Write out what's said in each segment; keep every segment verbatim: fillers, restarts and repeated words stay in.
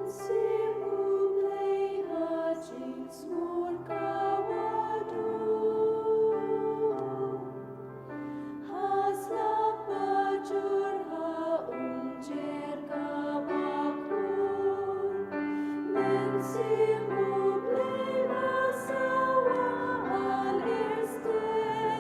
Mynsiem U Blei ha jingsngur ka ba duk, ha slap ba jur, ha umjer ka ba khuid. Mynsiem U Blei ba sawa, al iskep.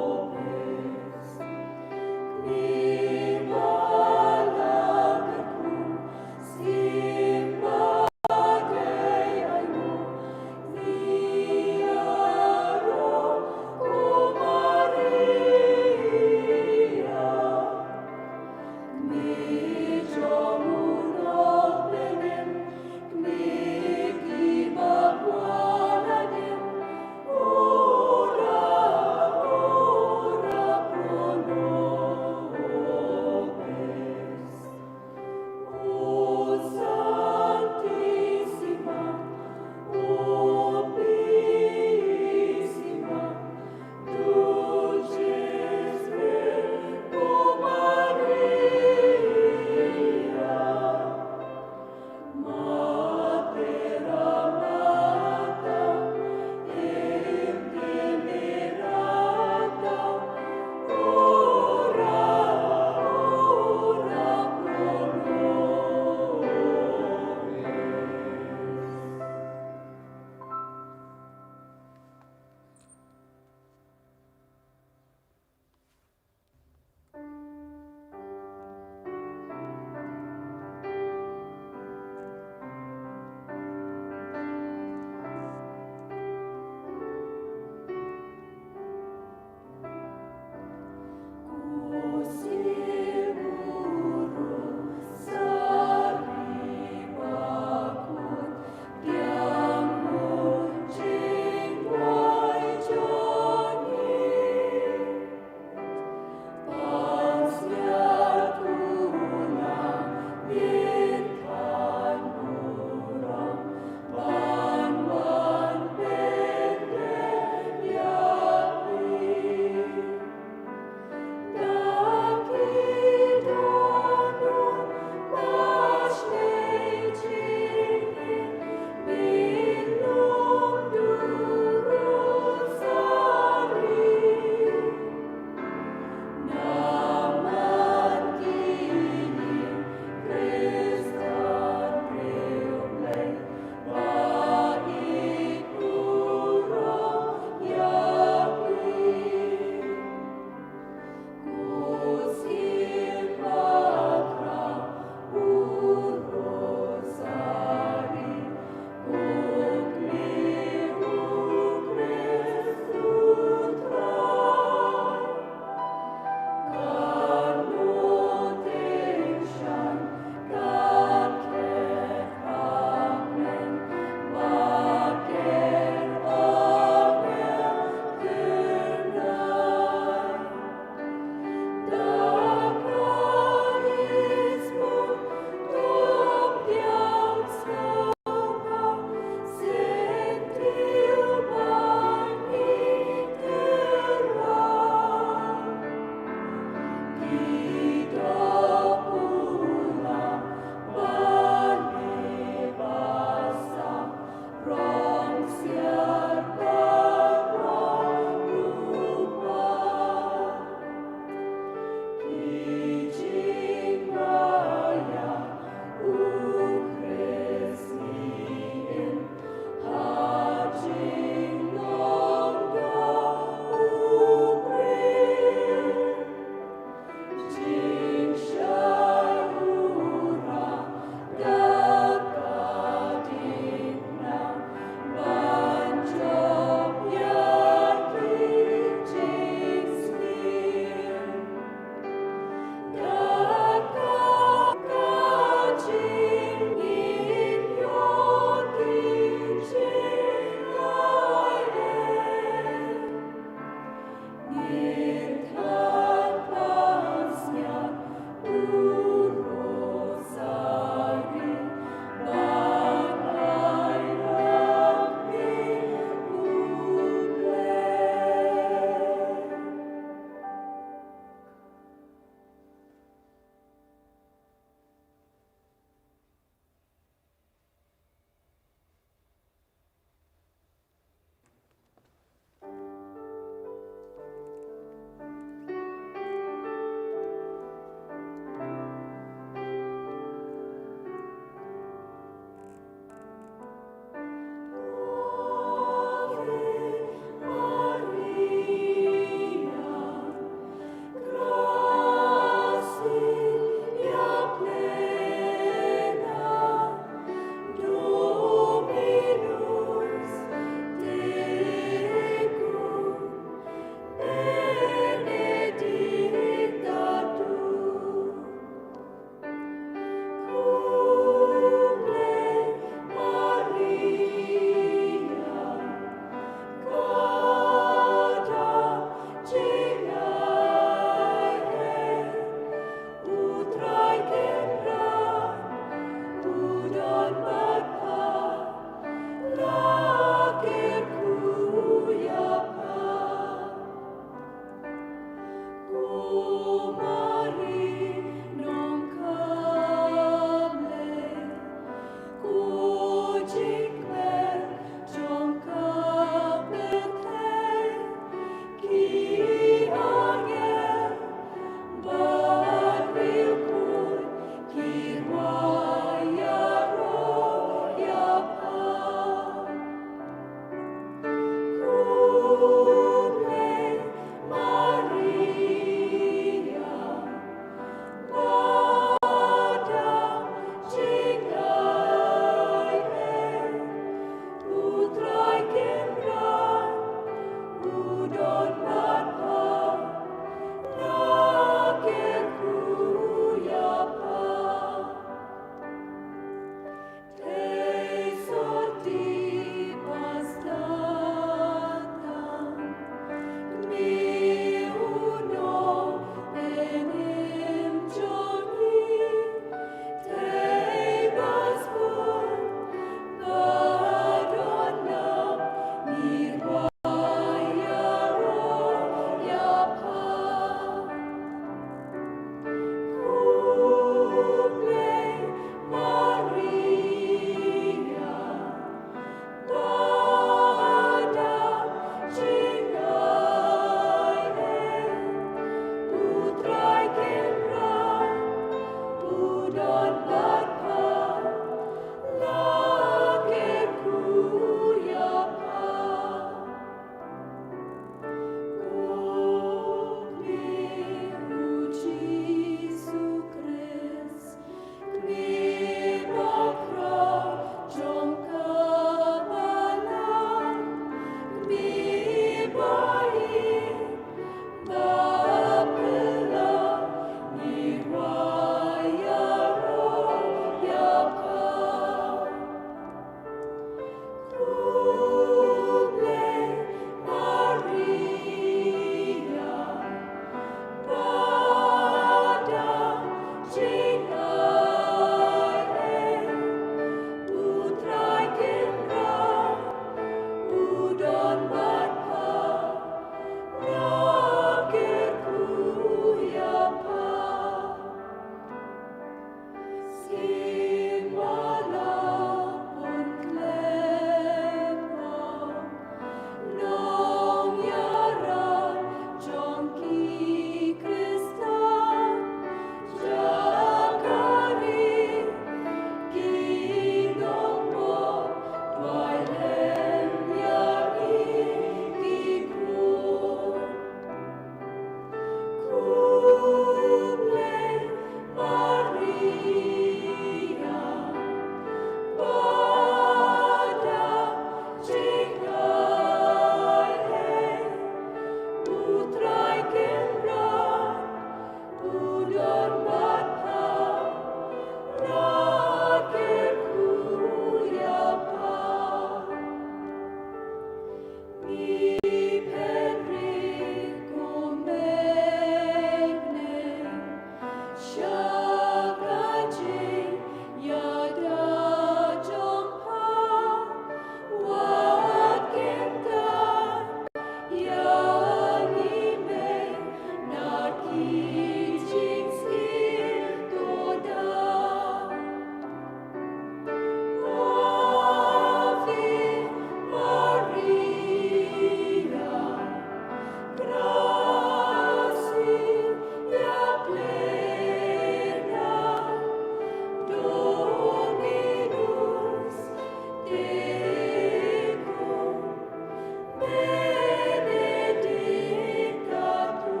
Benedicta tu.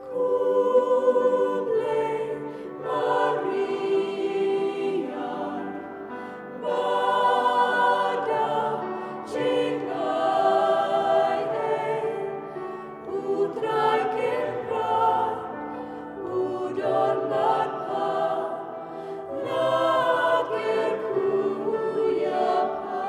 Khublei Maria, ba da jingai ei, U Trai Kynrad u don bad pha, la kyrkhu ïa pha.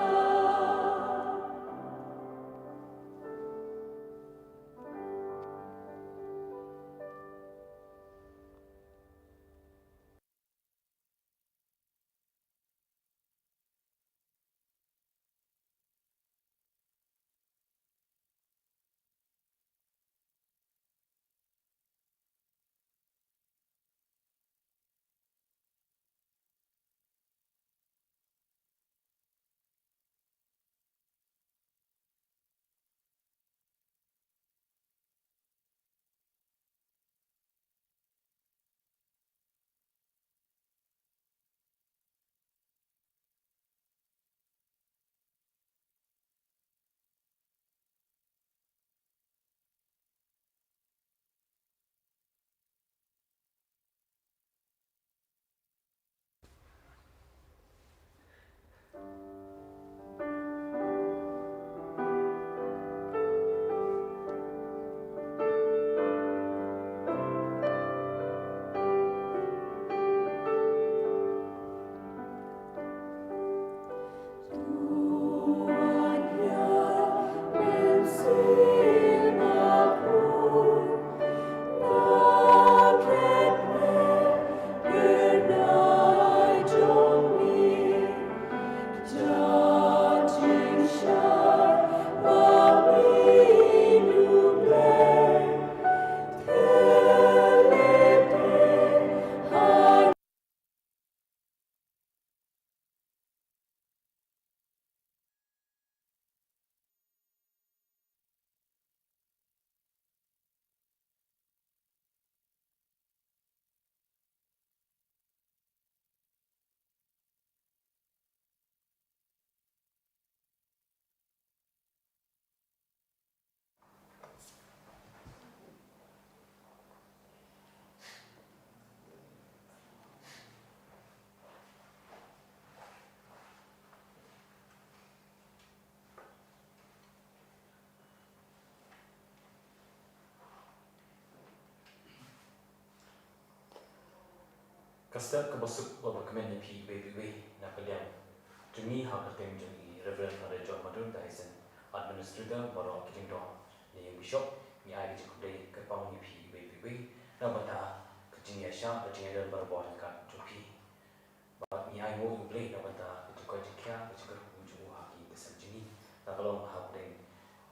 Ka step kaba suk bad ba kmen ïa phi iwei pa iwei na ka liang jong ngi ha ka kyrteng jong i Reverend Father John Madur Dyson, Administrator baroh ki jingdon ne ïing Bishop, ngi ai ka jingkhublei kyrpang ïa phi iwei pa iwei na ka bynta ka jingïaishah ka jingïadon barabor ryngkat jong phi. Bad ngi ai nguh ïa U Blei na ka bynta ka jingkoit jingkhiah ka jingkyrkhu jong u ha ki ïing ki sem jong ngi. Na ka long ha pdeng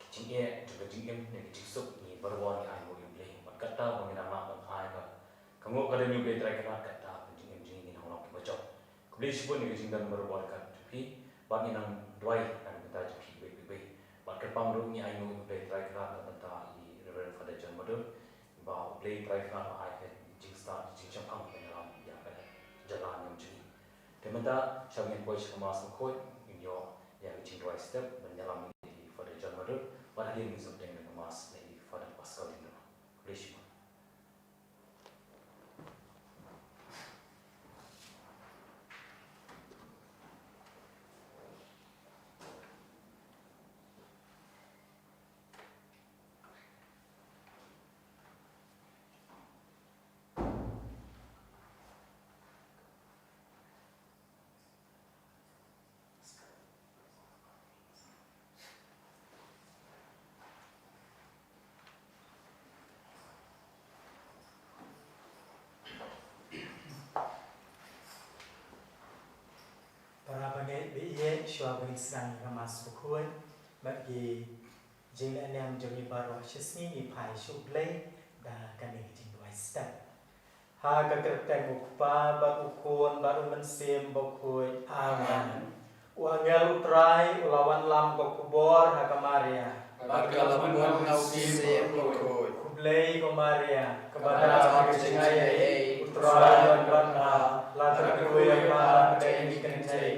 ki jingeh jong ka jingim ne ka jingsuk ngi barabor ngi ai nguh ïa U Blei. Bad kata ba ngi nang lah ban ai ka, ka nguh ka don ïa U Blei Trai Kynrad, kata ka jingim jong ngi ngin nang long kiba jop. Khublei shibun ïa ka jingdon barabor ryngkat jong phi. Bad ngi nang duwai na ka bynta jong phi iwei pa iwei. Bad kyrpang ruh ngi ai nguh ïa U Blei Trai Kynrad na ka bynta i Reverend Father John Madur. Ba U Blei Trai Kynrad un ai ka jingstad jingshemphang ban ïalam ïa ka jingïalam jong ngi. Te mynta shwa ba ngin poi sha ka Mass Bakhuid ngin ïoh ïa ka jingduwai step ban ïalam ïa i Father John Madur. Bad hadien ngin sngewbha ïa ka Mass na i Father Pascal Lyngdoh. Khublei shibun. Para bangeit, ba ïeit, shuwa ba ngin sdang ïa ka Mass Bakhuid, bad ki jingleh niam jong ngi baroh shisngi ngi phai sha U Blei da kane ka jingduwai step. Ha ka kyrteng U Kpa bad U Khun bad U Mynsiem Bakhuid. Amen. U angel U Trai u la wanlam ka khubor ha ka Maria. Bad ka la bun ha u Mynsiem Bakhuid. Khublei ko Maria, kaba dap ka jingaiei, U Trai u don bad pha, la kyrkhu ïa pha ha ki kynthei,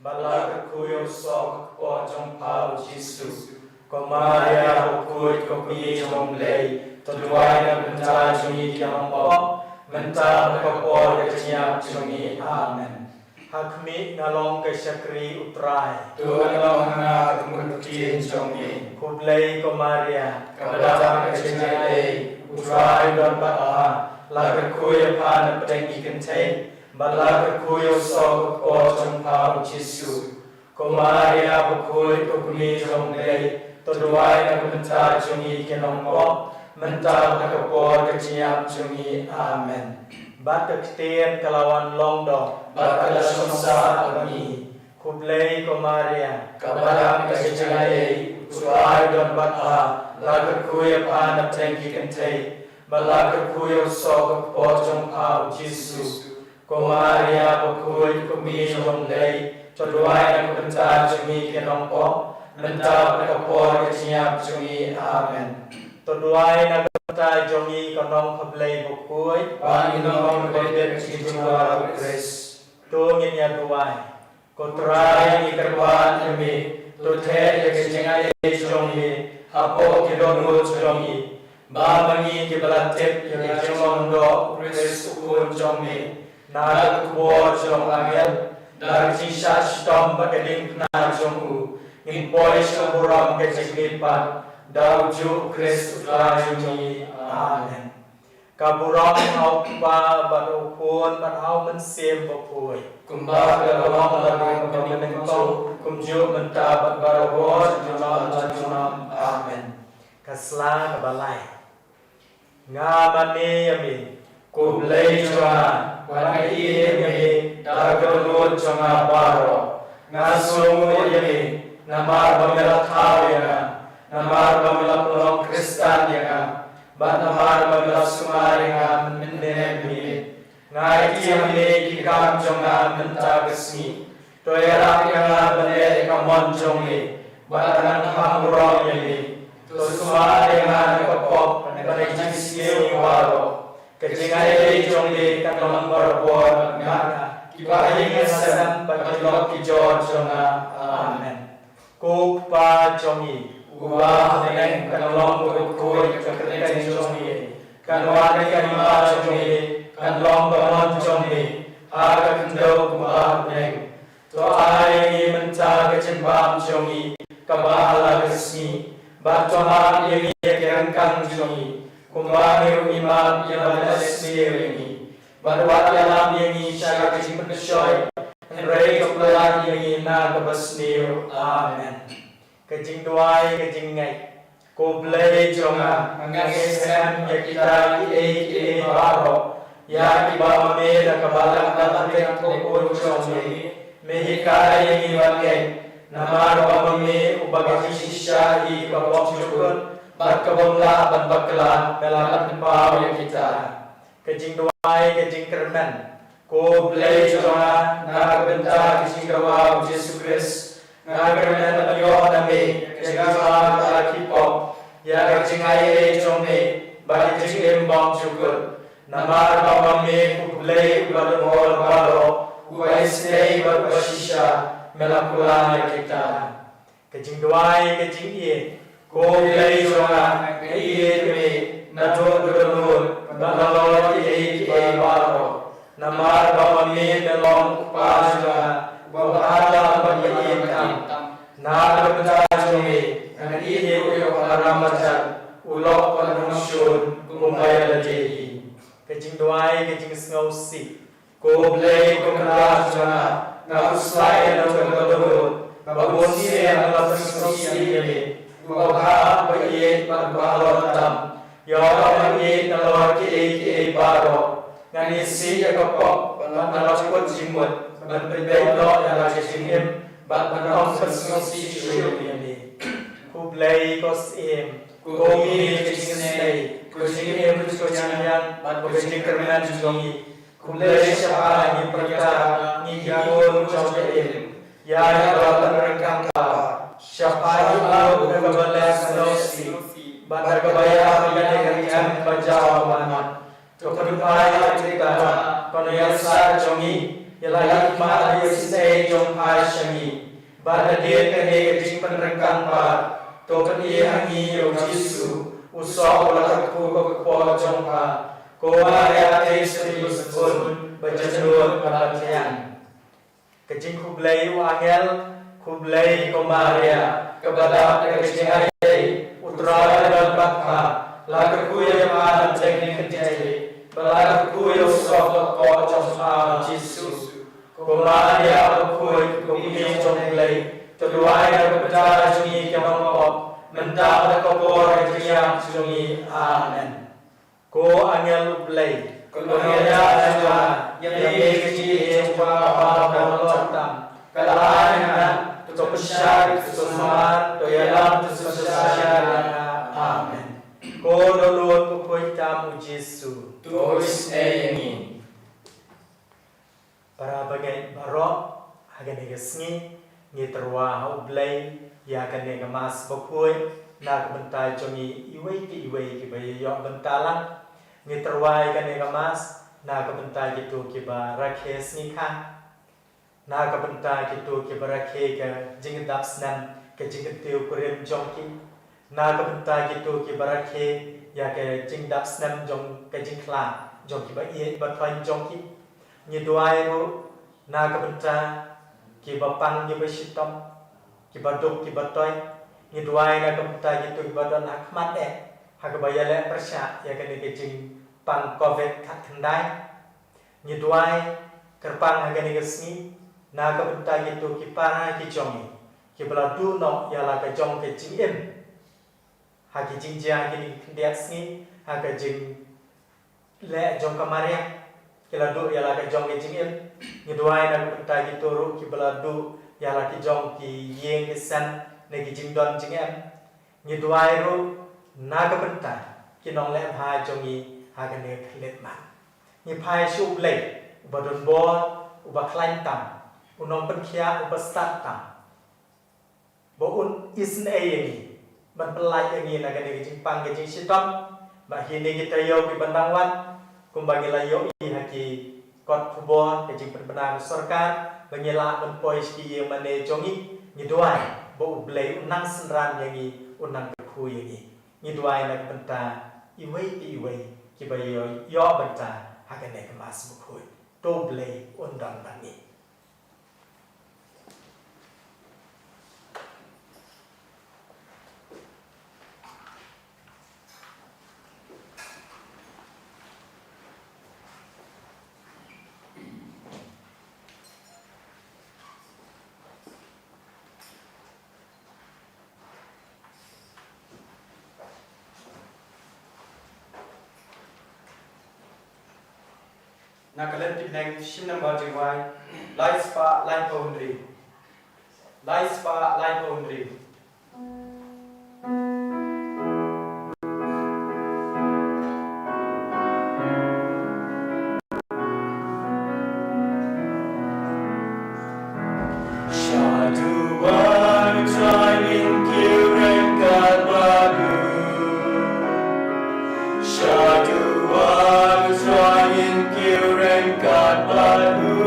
bad la kyrkhu ïa u soh ka kpoh jong pha u Jisu. Ko Maria bakhuid, ko kmie jong U Blei, to duwai na ka bynta jong ngi ki nongpop, mynta bad ha ka por ka jingïap jong ngi. Amen. Ha khmih, nga long ka shakri U Trai. To long ha nga katkum ka ktien jong me. Khublei ko Maria. Kaba dap ka jingaiei, U Trai u don bad pha. La kyrkhu ïa pha na pdeng ki kynthei, bad la kyrkhu ïa u soh ka kpoh jong pha u Jisu. Ko Maria bakhuid, ko kmie jong U Blei, to duwai na ka bynta jong ngi ki nongpop, mynta bad ha ka por ka jingïap jong ngi. Amen. Bad ka ktien ka la wan long doh, bad ka la shong sah bad ngi. Khublei ko Maria. Kaba dap ka jingaiei, U Trai u don bad pha. La kyrkhu ïa pha na pdeng ki kynthei, bad la kyrkhu ïa u soh ka kpoh jong pha u Jisu. Ko Maria bakhuid, ko kmie jong U Blei, to duwai na ka bynta jong ngi ki nongpop, mynta bad ha ka por ka jingïap jong ngi. Amen. To duwai na ka bynta jong ngi ko Nongkha Blei bakhuid. Ba ngin long kiba bit ha ka jingjynjar u Khrist. To ngin ïa duwai. Ko Trai, ngi kyrpad ïa me, to theh ïa ka jingaiei jong ngi hapoh ki dohnud jong ngi, ba ma ngi kiba la tip ïa ka jinglong doh u Khrist u Khun jong me, na ka khubor jong u angel, da ka jingshah shitom bad ka diengphna jong u, ngin poi sha ka burom ka jingmihpat, da ujuh u Khrist u Trai jong ngi. Amen. Ka burom ha u Kpa bad ha u Khun bad ha u Mynsiem Bakhuid. Kumba ka la long ha la ka bynta ka bynta kumjuh mynta bad barabor junom junom. Amen. Ka sla kaba lai. Nga mane ïa me, ko Blei jong nga, ba nga ïeit ïa me da ka dohnud jong nga baroh. Nga sngewnguh ïa me namar ba me la thaw ïa nga, namar ba me la pynlong Khristan ïa nga, bad namar ba me la sumar ïa nga mynmiet. Nga aiti ha me ki kam jong nga mynta ka sngi. To ïarap ïa nga ban leh ïa ka mon jong me, bad ban nang kham burom ïa me. To sumar ïa nga na ka pop bad na ka jingsniew baroh. Ka jingaiei jong me kan long barabor bad nga, kiba ha ïing ha sem bad ki lok ki jor jong nga. Amen. Ko Kpa jong ngi, uba ha bneng, kan long bakhuid ka kyrteng jong me. Kan wan ka hima jong me, kan long ka mon jong me ha ka khyndew kumba ha bneng. To ai ïa ngi mynta ka jingbam jong ngi kaba ha la ka sngi. Bad to map ïa ngi ïa ki ryngkang jong ngi, kumba ngi ruh ngi map ïa ba leh sniew ïa ngi. Bad wat ïalam ïa ngi sha ka jingpynshoi, hynrei to pyllait ïa ngi na kaba sniew. Amen. Ka jingduwai ka jingngeit. Ko Blei jong nga, nga ngeit skhem ïa kita kiei kiei baroh, ïa kiba ma me da kaba leh da ka kyrteng u Khun jong me, me hikai ïa ngi ban ngeit. Namar ba ma me uba ka jingshisha hi kaba bymjukut bad kaba ym lah ban bakla, me la pynpaw ïa kita. Ka jingduwai ka jingkyrmen. Ko Blei jong nga, na ka bynta ka jingdawa u Jisu Khrist, nga kyrmen ban ïoh na me ka jingkyrmen kaba la ki pop, ïa ka jingaiei jong me bad ka jingim bymjukut. Namar ba ma me, ko Blei uba don bor baroh, uba isynei bad uba shisha, me la kular ïa kita. Ka jingduwai ka jingïeit. Ko Blei jong nga, nga ïeit ïa me naduh ka dohnud bad nalor kiei kiei baroh. Namar ba ma me, me long u Kpa jong nga, uba bha tam bad uba ïeit tam. Na ka bynta jong me, ngan ïehnoh ïa u haram marjan, u lok bad u nongshun kumba ïa lade hi. Ka jingduwai ka jingsngewsih. Ko Blei, ko Kynrad jong nga, nga khuslai naduh ka dohnud ba bun sien nga la pynsngewsih ïa me, uba bha, uba ïeit bad uba halor tam. Ïoh ba nga ïeit nalor kiei kiei baroh. Ngan isih ïa ka pop bad ngan la kut jingmut ban pynbeit noh ïa la ka jingim bad ban ym pynsngewsih shuh ïa me. Ko Blei, ko Syiem, ko Miet ka jingisynei, ko jingim, ko jingïaid bad ko jingkyrmen jong ngi. Khublei shaphang ngi pyrta, ngi ki khun jong ka Im, ïa kaba la pynryngkang kaba. Shaphang ngi pyrta kaba la sngewsih bad kaba ïa ka jingim ba jaw ba mat. To pynphai ïa kita, ko Nongïalam jong ngi, ïa la ïa khmat ïa ka jingïaseng jong pha sha ngi. Hadien kane ka jingpynryngkang pat, to pyni ha ngi ïa u Jisu, u soh uba la kyrkhu ha ka kpoh jong pha. Ko Maria, thei sha ngi kiba sngewbha, ba jynjar bad ba thiang. Ka jingkhublei u angel. Khublei ko Maria, kaba dap da ka jingaiei, u Trai u don bad pha. La kyrkhu ïa pha na ka bneng kynthei, bad la kyrkhu ïa u soh ha ka kpoh jong pha, u Jisu. Ko Maria bakhuid, ko Kmie jong u Blei, to duwai na ka bynta jong ngi ki nongpop, mynta bad ha ka por ka jingïap jong ngi. Amen. Ko angel u Blei, kynduh ïa nga, ïa me ka jingim jong nga kaba la kut tam. Ka la ai ha nga, to pynshai, to sumar, to ïalam, to sumar. Amen. Ko dohnud bakhuid tam u Jisu, to isynei ïa ngi. Para bangeit baroh, ha kane ka sngi, ngi tyrwa ha u Blei, ïa kane ka Mass bakhuid, na ka bynta jong ngi iwei pa iwei kiba ïoh bynta lang. Ngi tyrwa ïa kane ka Mass, na ka bynta kito kiba rakhe sngi kha. Na ka bynta kito kiba rakhe ka jingdap snem, ka jingkyntiew kurim jong ki. Na ka bynta kito kiba rakhe ïa ka jingdap snem jong ka jingkhlad jong kiba ïeit ba thoiñ jong ki. Ngi duwai ruh na ka bynta kiba pang kiba shitom, kiba duk kiba toit. Ngi duwai na ka bynta kito kiba don ha khmat eh, ha kaba ïaleh pyrshah ïa kane ka jingpang covid khatkhyndai. Ngi duwai kyrpang ha kane ka sngi na ka bynta kito ki para ki jong ngi, kiba la duh noh ïa la ka jong ka jingim ha ki jingjia kine ki khyndiat sngi, ha ka jingleh jong ka Maria, ki la duh ïa la ka jong ka jingim. Ngi duwai na ka bynta kito ruh kiba la duh ïa la ki jong ki ïing ki sem ne ki jingdon jingem. Ngi duwai ruh na ka bynta ki nongleh bha jong ngi ha kane ka khlieh mat. Ngi phai sha u Blei, uba don bor, uba khlaiñ tam, u nongpynkhiah uba stad tam, ba un isynei ïa ngi, ban pyllait ïa ngi na kane ka jingpang ka jingshitom. Ba ha kine ki taïew kiban dang wan, kumba ngi la ïohi ha ki kot khubor, ka jingpynbna ka sorkar ba ngi lah ban poi sha ki ïing mane jong ngi, ngi duwai ba u Blei un nang synran ïa ngi, un nang kyrkhu ïa ngi. Ngi duwai na ka bynta iwei pa iwei kiba ïoh, ïoh bynta ha kane ka Mass bakhuid. To u Blei un don bad ngi. Na ka lynti bneng, shim nambar jingduwai lai spah laiphew hynriew. Lai spah laiphew hynriew. Sha duwan u Trai ngin kiew ryngkat bad u. Sha duwan u Trai ngin kiew ryngkat bad u.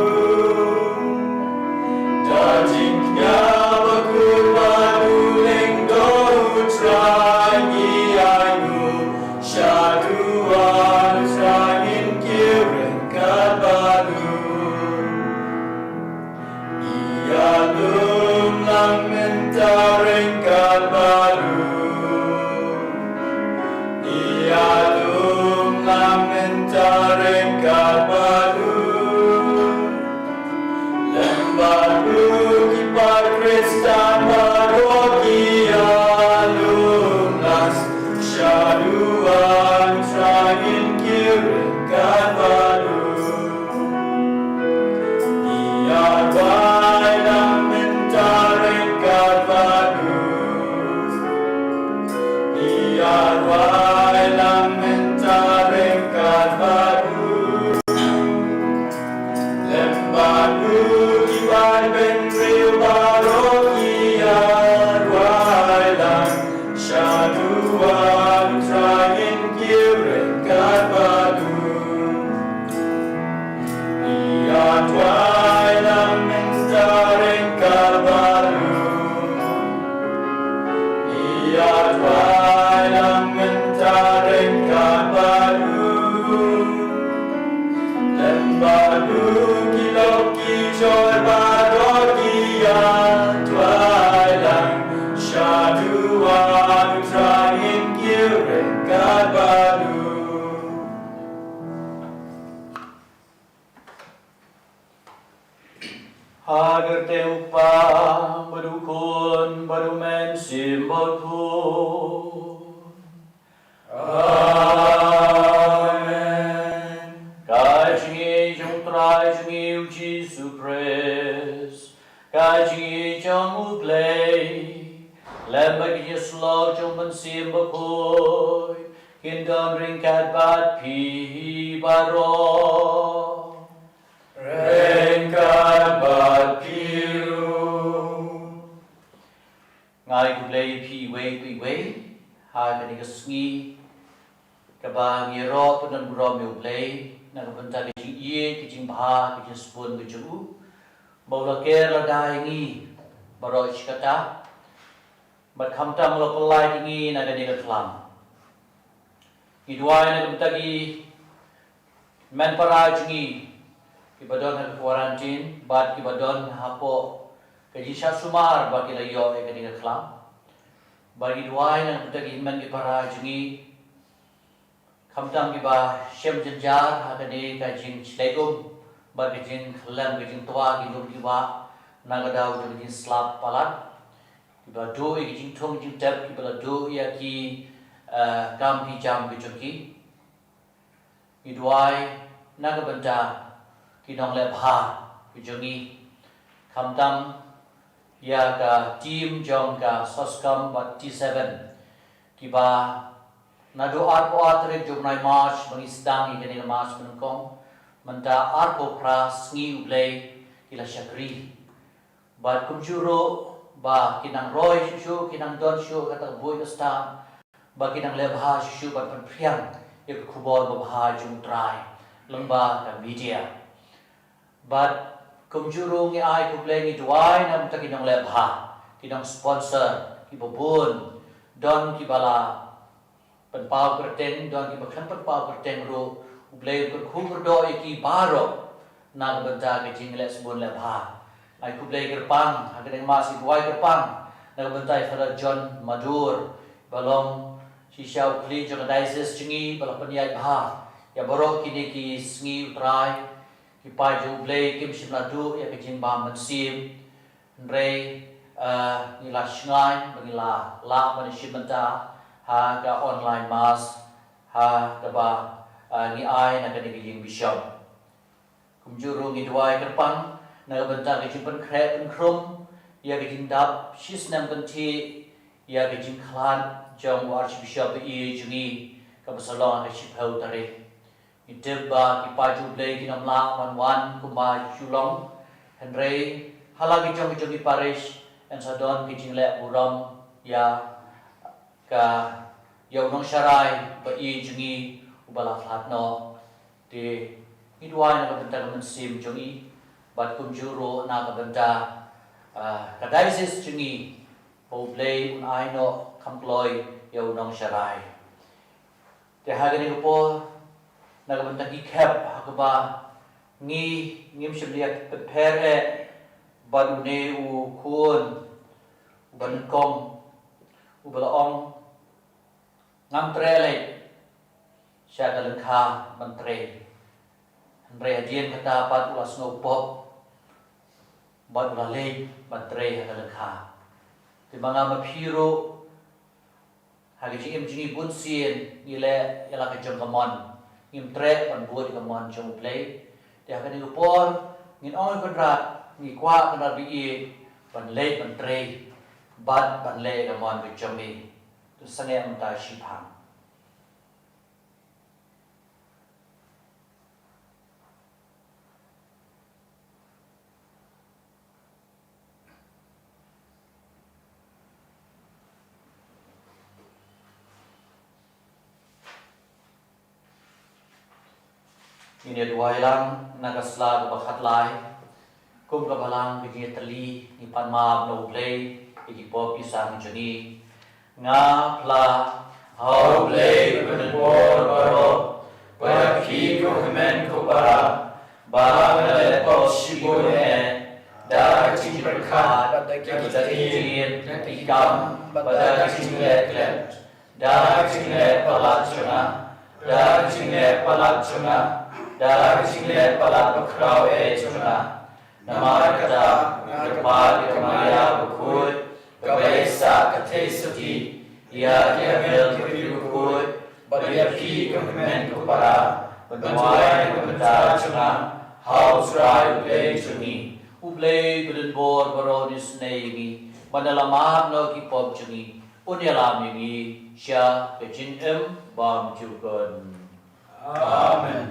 Da jingkñia bakhuid bad u lyngdoh u Trai ngi ainguh. Sha duwan u Trai ngin kiew ryngkat bad u. Ïa lum lang mynta ryngkat bad u. Ïa lum lang mynta ryngkat bad u. Lem bad u ki para Khristan baroh ki ïa lum lang. Sha duwan u Trai ngin kiew ryngkat bad u. Ïa duwan lang mynta ryngkat bad u. bad U Mynsiem Bakhuid. Amen. Ka jingïeit jong U Trai jong ngi U Jisu Khrist, ka jingïeit jong U Blei, lem bad ka jingïasyllok jong U Mynsiem Bakhuid, kin don ryngkat bad phi baroh. Ryngkat bad phi ruh. Nga ai khublei ïa phi iwei pa iwei ha kane ka sngi kaba ngi ïaroh pynburom ïa U Blei na ka bynta ka jingïeit, ka jingbha, ka jingsbun ka jong U, ba U la ker lada ïa ngi baroh shi katta, bad khamtam U la pynlait ïa ngi na kane ka khlam. Ngi duwai na ka bynta ki hynmen para jong ngi kiba don ha ka quarantine bad kiba don hapoh ka jingshah sumar ba ki la ïoh ïa kane ka khlam. Bad ngi duwai na ka bynta ki hynmen ki para jong ngi, khamtam kiba shem jynjar ha kane ka jingshlei um bad ka jingkhyllem ka jingtwa ki lum ki wah na ka daw jong ka jingslap palat, kiba la duh ïa ki jingthung jingtep, kiba la duh ïa ki, eh, kam ki jam ki jong ki. Ngi duwai na ka bynta ki nongleh bha ki jong ngi, khamtam ïa ka team jong ka SOSCOM bad T seven, kiba naduh arphew ar tarik jong u bnai March ba ngi sdang ïa kane ka March ba nyngkong, mynta arphew phra sngi U Blei ki la shakri. Bad kumjuh ruh ba ki nang roi shuh shuh, ki nang don shuh kata ka buit ka stad, ba ki nang leh bha shuh shuh ban pynphriang ïa ka khubor babha jong U Trai lyngba ka media. Bad kumjuh ruh ngi ai khublei, ngi duwai na ka bynta ki nongleh bha, ki nongsponsor kiba bun, don kiba la pynpaw kyrteng, don kiba khlem pynpaw kyrteng ruh, U Blei un kyrkhu kyrdoh ïa ki baroh na ka bynta ka jingleh sbun leh bha. Ai khublei kyrpang ha kane ka Mass, ngi duwai kyrpang na ka bynta ïa Father John Madur, ba long shisha u khlieh jong ka diocese jong ngi, ba la pynïaid bha ïa baroh kine ki sngi U Trai. Ki paid jong U Blei kim shym la duh ïa ka jingbam mynsiem. Hynrei, eh, ngi la shngaiñ ba ngi la lah ban ïashim bynta ha ka online mass, ha kaba, eh, ngi ai na kane ka ïing bishop. Kumjuh ruh ngi duwai kyrpang na ka bynta ka jingpynkhreh pynkhrum ïa ka jingdap shisnem kynthih ïa ka jingkhlad jong u Archbishop ba ïeit jong ngi, kaba sa long ha ka shiphew tarik. Ngi tip ba ki paid U Blei kin ym lah ban wan kumba ju long. Hynrei ha la ki jong ki jong ki parish yn sa don ki jingleh burom ïa ka, ïa u nongsharai ba ïeit jong ngi uba la khlad noh. Te ngi duwai na ka bynta ka mynsiem jong ngi bad kumjuh ruh na ka bynta, ah, ka diocese jong ngi, ba U Blei un ai noh kham kloi ïa u nongsharai. Te ha kane ka por, na ka bynta ki khep ha kaba ngi ngim shym la ïa pynpher eh bad une u khun uba nyngkong, uba la ong, ngam treh leit sha ka lyngkha ban trei. Hynrei hadien kata pat u la sngew pop bad u la leit ban trei ha ka lyngkha. Te ma nga ma phi ruh, ha ka jingim jong ngi bunsien ngi leh ïa la ka jong ka mon, ngim treh ban bud ïa ka mon jong U Blei. Te ha kane ka por ngin ong ïa u Kynrad, ngi kwah Kynrad ba ïeit ban leit ban trei bad ban leh ïa ka mon ka jong ngi. To sangeh mynta shiphang. Ngin ïa duwai lang na ka sla kaba khatlai. Kum ka balang ka jingïatylli, ngi pan map na U Blei ïa ki pop ki sam jong ngi. Nga phla ha U Blei Uba Lyngkor Baroh, ba ïa phi ko hynmen ko para, ba nga leh pop shibun eh, da ka jingpyrkhat, da ka jingïeit, da ki kam, bad da ka jingleh klet. Da ka jingleh palat jong nga, da ka jingleh palat jong nga, da ka jingleh palat bakhraw eh jong nga. Namar kata nga kyrpad ïa ka Maria Bakhuid, kaba ïaisah ka theisotti ïa ki angel kiba khuid, bad ïa phi ko hynmen ko para, ban duwai na ka bynta jong nga ha U Trai U Blei jong ngi. U Blei badonbor baroh un isynei ïa ngi, bad un ïalam noh ki pop jong ngi, un ïalam ïa ngi sha ka jingim bymjukut. Amen.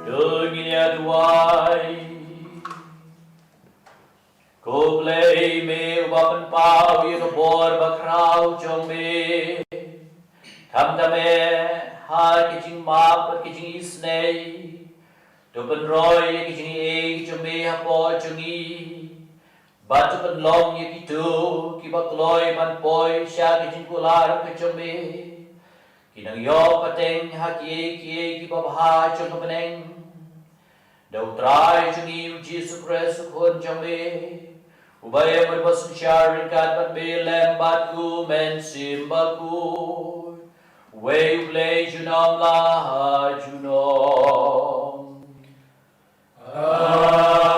To ngin ïa duwai. Ko Blei me uba pynpaw ïa ka bor bakhraw jong me. Khamtam eh ha ka jingmap bad ka jingisynei. To pynroi ïa ka jingaiei jong me hapoh jong ngi. Bad to pynlong ïa kito kiba kloi ban poi sha ka jingkular ka jong me. Kin nang ïoh pateng ha kiei kiei kiba bha jong ka bneng. Da U Trai jong ngi U Jisu Khrist U Khun jong me, uba ïa mut ba synshar ryngkat bad me lem bad U Mynsiem Bakhuid, uwei U Blei junom la ha junom. Amen.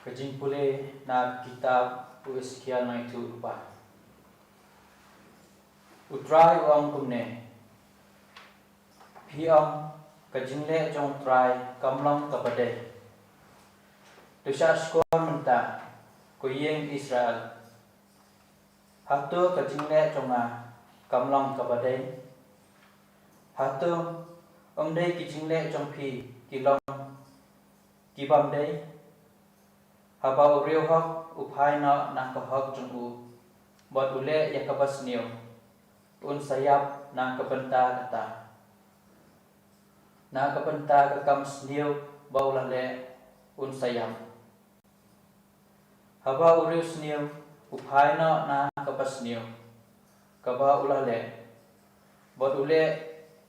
Ka jingpule na ka kitab u Esekiel Nongïathuhlypa. U Trai u ong kumne: Phi ong, ka jingleh jong U Trai kam long kaba dei. To shah shkor mynta, ko ïing Israel. Hato ka jingleh jong nga kam long kaba dei? Hato ym dei ki jingleh jong phi ki long ki bym dei? Haba u riewhok u phai noh na ka hok jong u, bad u leh ïa kaba sniew, un sa ïap na ka bynta kata. Na ka bynta ka kam sniew ba u la leh, un sa ïap. Haba u riewsniew u phai noh na kaba sniew kaba u la leh, bad u leh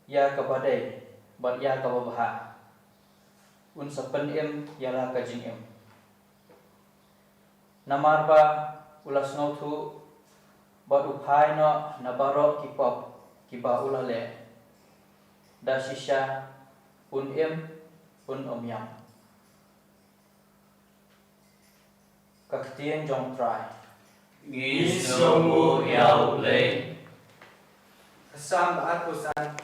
ïa kaba dei bad ïa kaba bha, un sa pynim ïa la ka jingim. Namar ba u la sngewthuh bad u phai noh na baroh ki pop kiba u la leh, da shisha un im, un ym ïap. Ka ktien jong U Trai. Ngi sngewbha ïa U Blei. Ka Salm ba arphew san,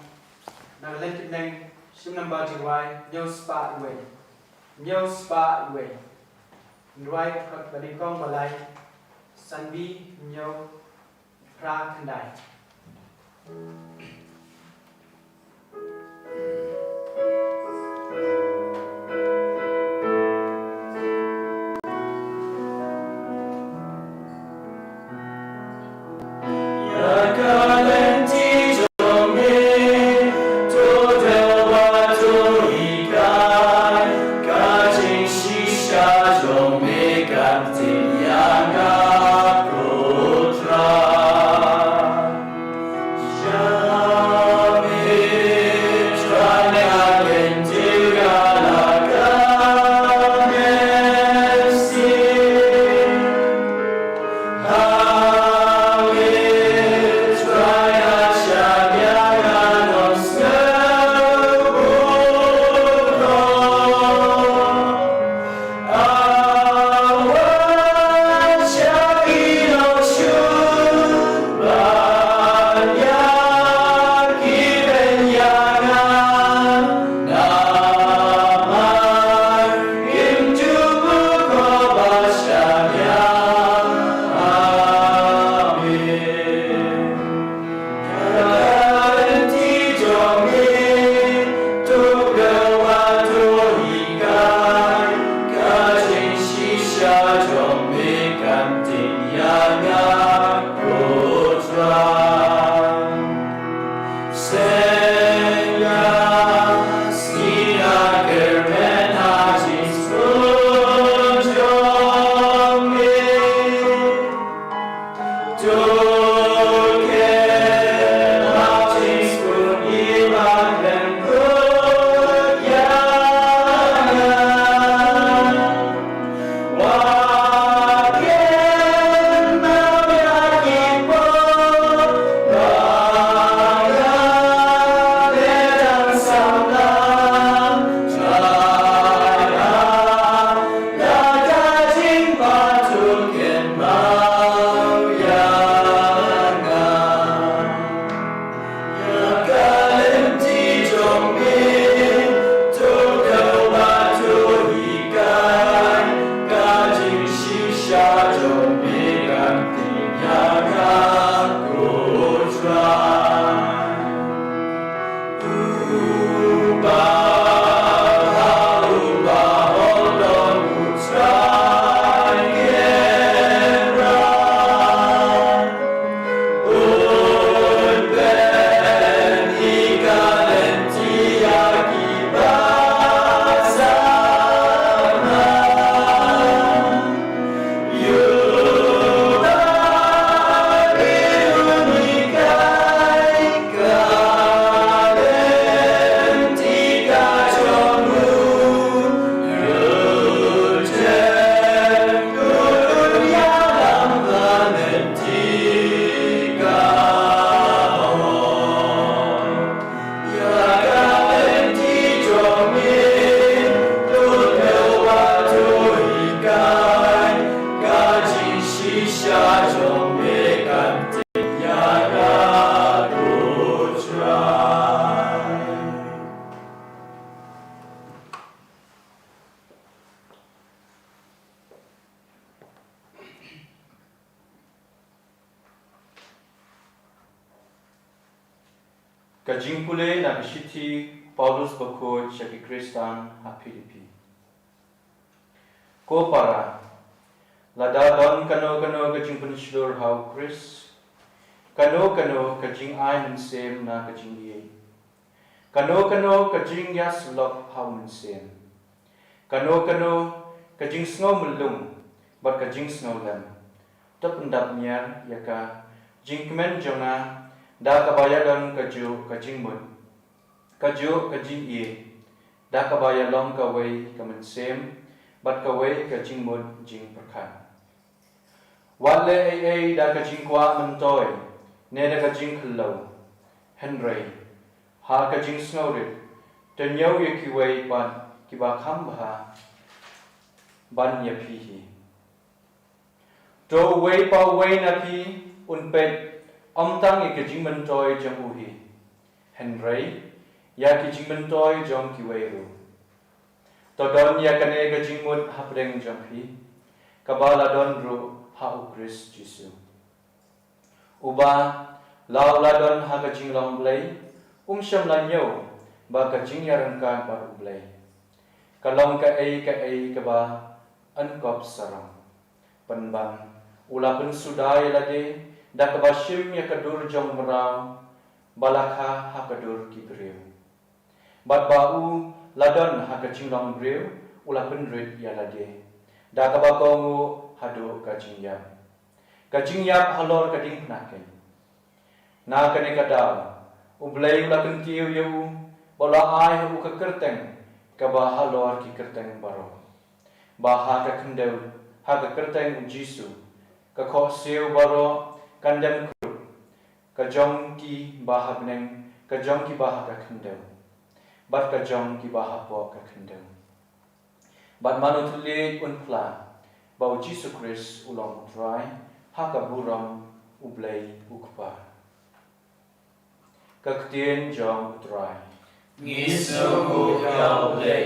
na ka lynnong khyndai, shim nambar jingwai hynñiew spah wei. Hynñiew spah wei. Ngi rwai ka dkhot ba nyngkong ba lai, san B hynñiew phra khyndai. Ka jingpule na ka shithi Paulus bakhuid sha ki Khristan ha Philippi. Ko para, lada don kano kano ka jingpynshlur ha u Khrist, kano kano ka jingai mynsiem na ka jingïeit, kano kano ka jingïasyllok ha u Mynsiem, kano kano ka jingsngew myllung bad ka jingsngew lem, to pyndap miar ïa ka jingkmen jong nga da kaba ïadon kajuh ka jingmut, kajuh ka jingïeit, da kaba ïalong kawei ka mynsiem bad kawei ka jingmut jingpyrkhat. Wat leh ei ei da ka jingkwah myntoi ne da ka jingkhlaiñ, hynrei ha ka jingsngewrit, to ñiew ïa kiwei pat kiba kham bha ban ïa phi hi. To uwei pa uwei na phi un peit ym tang ïa ka jingmyntoi jong u hi, hynrei ïa ki jingmyntoi jong kiwei ruh. To don ïa kane ka jingmut hapdeng jong phi, kaba la don ruh ha u Khrist Jisu. Uba, la u la don ha ka jinglong Blei, um shym la ñiew ba ka jingïaryngkat bad u Blei ka long kaei kaei kaba yn kop sarong. Pynban, u la pynsuda ïa lade da kaba shim ïa ka dur jong u mraw ba la kha ha ka dur ki briew. Bad ba u la don ha ka jinglong briew, u la pynrit ïa lade da kaba kohnguh haduh ka jingïap, ka jingïap halor ka diengphna keiñ. Na kane ka daw, u Blei u la kyntiew ïa u, ba u la ai ha u ka kyrteng kaba halor ki kyrteng baroh, ba ha ka khyndew, ha ka kyrteng u Jisu, ka khohsiew baroh kan dem krup, ka jong kiba ha bneng, ka jong kiba ha ka khyndew, bad ka jong kiba hapoh ka khyndew. Bad mano thylliej un phla ba u Jisu Khrist u long u Trai, ha ka burom u Blei u Kpa. Ka ktien jong u Trai. Ngi sngewbha ïa u Blei.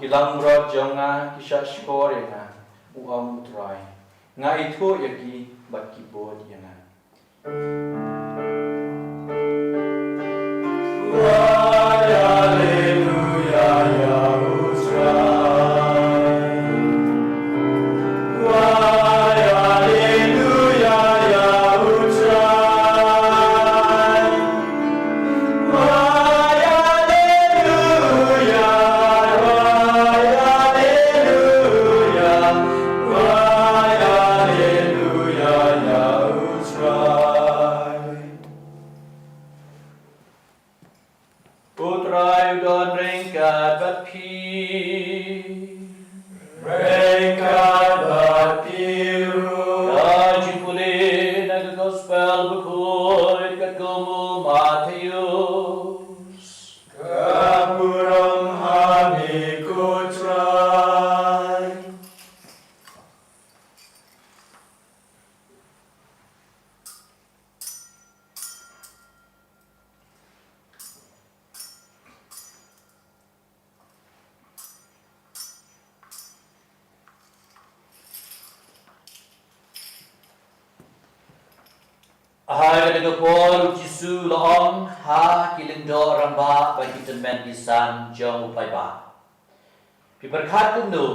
Ki langbrot jong nga ki shah shkor ïa nga, u ong u Trai. Nga ithuh ïa ki bad ki bud ïa nga. U Trai u don ryngkat bad phi. Ryngkat bad phi ruh. Ka jingpule na ka Gospel bakhuid katkum u Mathaios. Ka burom ha me ko Trai. Ha kata ka por u Jisu u la ong ha ki lyngdoh rangbah bad ki tymmen basan jong u paidbah. Phi pyrkhat kumno,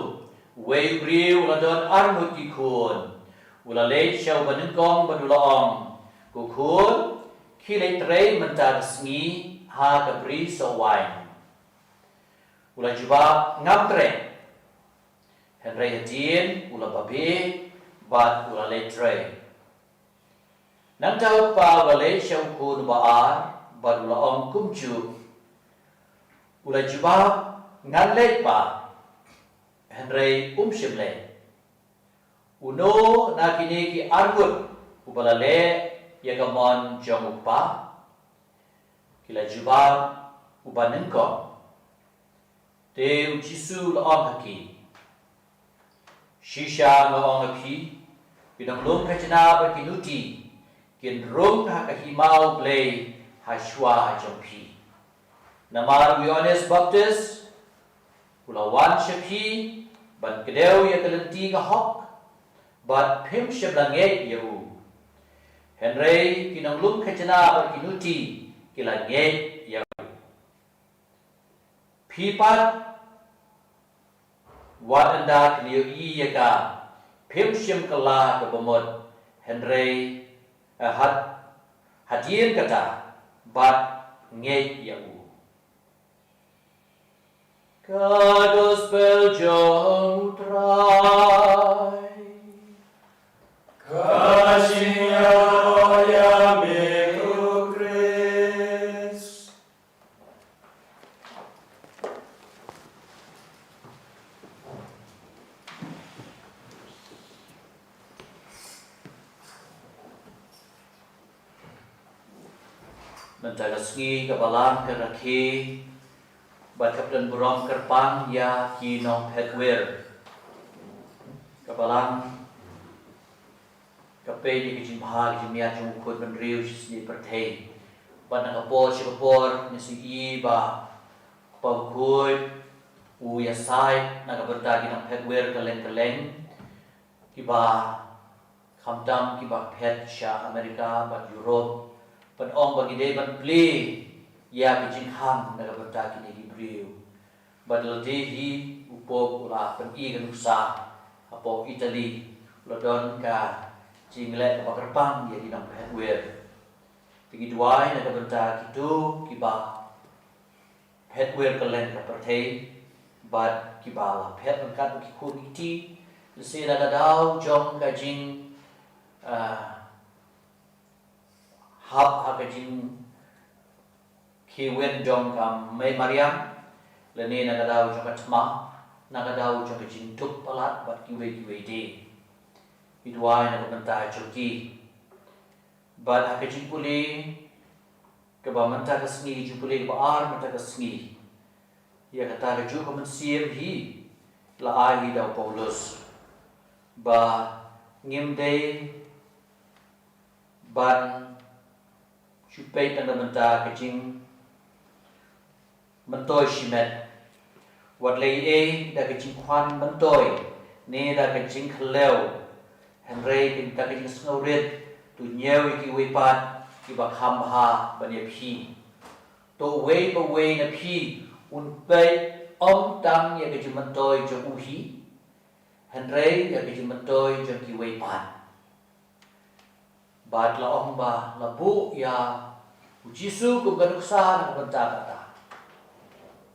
uwei u briew u la don ar ngut ki khun. U la leit sha uba nyngkong bad u la ong, ko khun, khie leit trei mynta ka sngi ha ka bri soh waiñ. U la jubab, ngam treh. Hynrei hadien u la babe bad u la leit trei. Nangta u kpa u la leit sha u khun uba ar bad u la ong kumjuh. U la jubab, ngan leit pa. Hynrei um shym leit. Uno na kine ki arngut uba la leh ïa ka mon jong u kpa? Ki la jubab, uba nyngkong. Te u Jisu u la ong ha ki, shisha nga ong ha phi, ki nonglum khajna bad ki nuti kin rung ha ka hima u Blei ha shuwa jong phi. Namar u Ïoannis Baptis u la wan sha phi ban kdew ïa ka lynti ka hok, bad phim shym la ngeit ïa u. Hynrei ki nonglum khajna bad ki nuti ki la ngeit ïa u. Phi pat, wat ynda phin ïohi ïa ka, phim shym kylla ka bamut, hynrei, eh, had, hadien kata, bad ngeit ïa u. Ka Gospel jong u Trai. Ka jingïaroh ïa me, ko Khrist. Mynta ka sngi ka Balang ka rakhe bad ka pynburom kyrpang ïa ki nongphet wir. Ka Balang ka peit ïa ka jingbha ka jingmiat jong u khun bynriew shisien pyrthei. Bad na ka por sha ka por ngi sngewthuh ba u kpa u khun u ïasaid na ka bynta ki nongphet wir kylleng kylleng, kiba khamtam kiba phet sha Amerika bad Europe, ban ong ba ngi dei ban plie ïa ka jingkhang na ka bynta kine ki briew. Bad lade hi u Pope u la pyni ka nuksa hapoh Italy, u la don ka jingleh kaba kyrpang ïa ki nongphet wir. Te ngi duwai na ka bynta kito kiba phet wir kylleng ka pyrthei, bad kiba la phet ryngkat bad ki khun ki kti, lehse na ka daw jong ka jing, ah, hap ha ka jingkhie win jong ka Mei Mariam, lane na ka daw jong ka thma, na ka daw jong ka jingduk palat bad kiwei kiwei de. Ngi duwai na ka bynta jong ki. Bad ha ka jingpule kaba mynta ka sngi, ka jingpule kaba ar mynta ka sngi, ïa kata kajuh ka mynsiem hi la ai hi da u Paulus, ba ngim dei ban shu peit tang da mynta ka jingmyntoi shimet. Wat leh ei ei da ka jingkhwan myntoi ne da ka jingkhlem, hynrei da ka jingsngewrit, to ñiew ïa kiwei pat kiba kham bha ban ïa phi. To uwei pa uwei na phi un peit ym tang ïa ka jingmyntoi jong u hi, hynrei ïa ka jingmyntoi jong kiwei pat. Bad la ong ba la buh ïa u Jisu kum ka nuksa na ka bynta kata.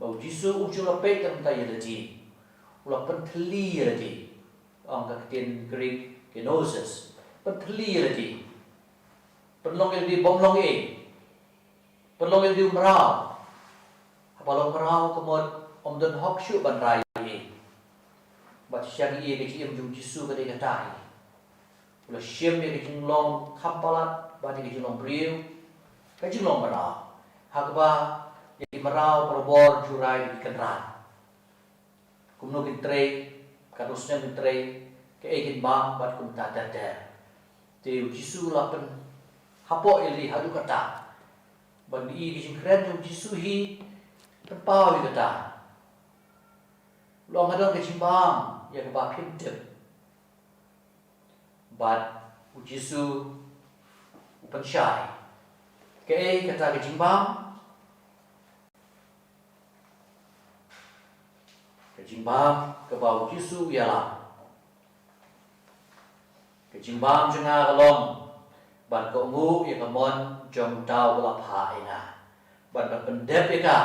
Ba u Jisu um shym la peit tang ïa lade, u la pynthylli ïa lade. Ong ka ktien Greek kenosis, pynthylli ïa lade. Pynlong ïa lade bym long ei. Pynlong ïa lade u mraw. Haba long mraw ka mut ym don hok shuh ban rai ei. Bad shisha ngi i ka jingim jong u Jisu ka dei kata hi. U la shim ïa ka jinglong kham palat bad ïa ka jinglong briew, ka jinglong mraw, ha kaba ïa ki mraw barabor ju rai ïa ki kynrad. Kumno kin trei, katno snem kin trei, kaei kin bam bad kumta ter ter. Te u Jisu u la pynhapoh ïa lade haduh katta. Bad ngi i ka jingkren jong u Jisu hi pynpaw ïa kata. U la ong, ka don ka jingbam ïa kaba phim tip. Bad u Jisu u pynshai. Kaei kata ka jingbam? Ka jingbam kaba u Jisu u ïalam, ka jingbam jong nga ka long ban kohnguh ïa ka mon jong uta uba la phah ïa nga, ban pyndep ïa ka,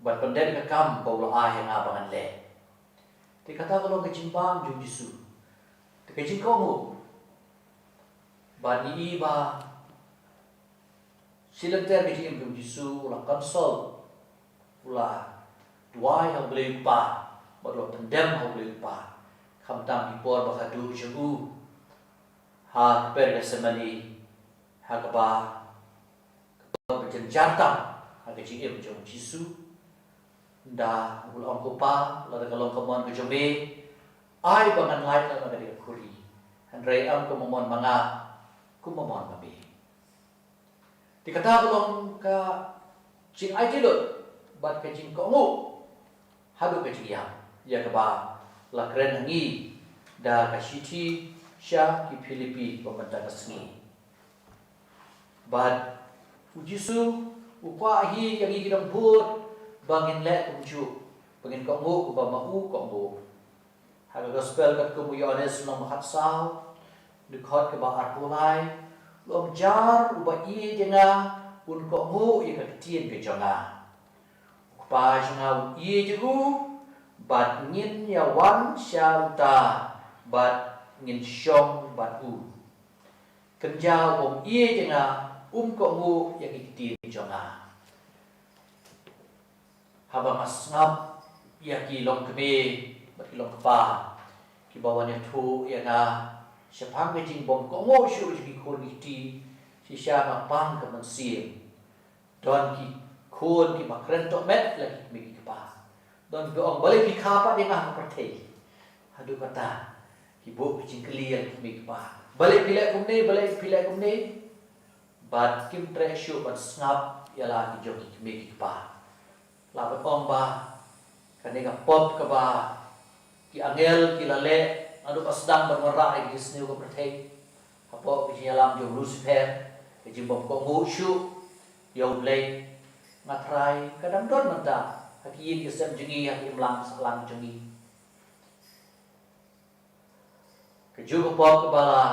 ban pyndep ïa ka kam ba u la ai ha nga ba ngan leh. Te kata ka long ka jingbam jong u Jisu. Te ka jingkohnguh. Bad ngi i ba shi lynter ka jingim jong u Jisu u la consult, u la duwai ha u Blei u Kpa bad u la pyndem ha U Blei U Kpa, khamtam ki por ba khadduh jong u ha ka kper Gethsemane, ha kaba ka por ba jynjar tam ha ka jingim jong U Jisu. Ynda u la ong, Ko Pa, lada ka long ka mon ka jong me, ai ba ngan lait noh na ka dei ka khuri, hynrei ym kum ba mon ma nga, kum ba mon ma me. Te kata ka long ka jingaiti lut bad ka jingkohnguh haduh ka jingïap, ïa kaba la kren ha ngi da ka shithi sha ki Philippi ba mynta ka sngi. Bad U Jisu u kwah hi ïa ngi ki dongbud ba ngin leh kumjuh, ba ngin kohnguh kumba ma u kohnguh. Ha ka Gospel katkum u Ïoannis lynnong ba khatsaw, dkhot kaba arphew lai, u ong, Jar uba ïeit ïa nga un kohnguh ïa ka ktien ka jong nga. U Kpa jong nga u ïeit ïa u, bad ngin ïa wan sha uta bad ngin shong bad u. Kynja u bym ïeit ïa nga um kohnguh ïa ki ktien jong nga. Haba nga sngap ïa ki longkmie bad ki longkpa kiba wan ïathuh ïa nga shaphang ka jingbym kohnguh shuh jong ki khun ki kti, shisha nga pang ka mynsiem. Don ki khun kiba kren tohmet ïa la ki kmie ki kpa. Don kiba ong, balei phi kha pat ïa nga ha pyrthei? Haduh kata ki buh ki jingkylli ïa la ki kmie ki kpa, balei phi leh kumne, balei phi leh kumne? Bad kim treh shuh ban sngap ïa la ki jong ki kmie ki kpa. Lah ban ong ba kane ka pop kaba ki angel ki la leh naduh ba sdang ban wanrah ïa ki sniew ka pyrthei, hapoh ka jingïalam jong u Lucifer, ka jingbym kohnguh shuh ïa U Blei. Nga tharai ka dang don mynta ha ki ïing ki sem jong ngi, ha ki imlang sahlang jong ngi. Kajuh ka pop kaba la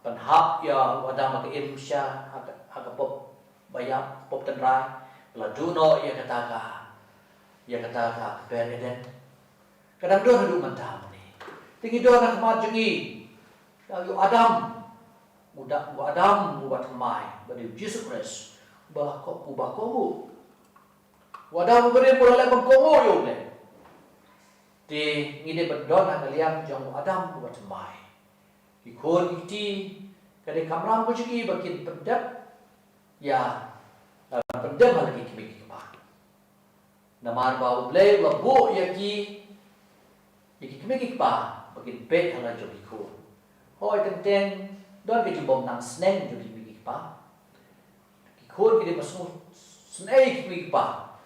pynhap ïa u Adam ha ka im sha ha ka, ha ka pop ba ïap, pop tynrai, la duh noh ïa kata ka, ïa kata ka kper Eden. Ka dang don haduh mynta mynne. Te ngi don ha khmat jong ngi ïa u Adam, u da, u Adam uba thymmai, ba dei U Jisu Khrist, uba la koh, uba kohnguh. U Adam uba rim u la leh ban kohnguh ïa U Blei. Te ngi dei ban don ha ka liang jong u Adam uba thymmai. Ki khun ki kti, ka dei kamram ka jong ki ba kin pyndep ïa, eh, pyndep ha la ki kmie ki kpa. Namar ba U Blei u la buh ïa ki, ïa ki kmie ki kpa ba kin peit ha la jong ki khun. Hooid, teng teng don ka jingbym nang sneng jong ki kmie ki kpa. Ki khun ki dei ban sngewsynei ïa ki kmie ki kpa,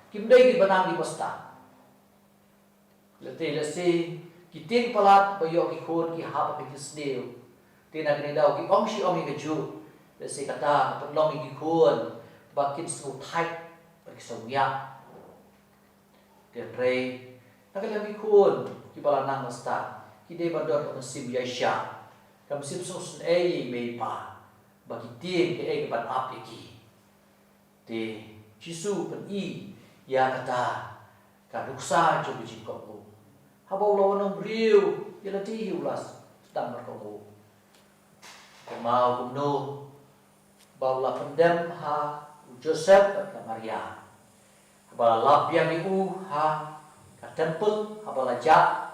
kim dei kiba nang kiba stad. Lehse, lehse ki tieng palat ba ïoh ki khun ki hap ha ka jingsniew. Te na kane ka daw ki ong shi ong ïa kajuh. Lehse kata ka pynlong ïa ki khun ba kin sngewthait, ba ki sngewñiah. Te hynrei na ka liang ki khun kiba la nang ba stad, ki dei ban don ka mynsiem ïaishah, ka mynsiem sngewsynei ïa i mei i pa, ba ki tieng kaei kaban ap ïa ki. Te Jisu u pyni ïa kata ka nuksa jong ka jingkohnguh. Haba u la wan ym briew, ïa lade hi u la sdang ban kohnguh. Kynmaw kumno ba u la pyndem ha u Joseph bad ka Maria. Haba la lap biang ïa u ha ka temple, haba la jah,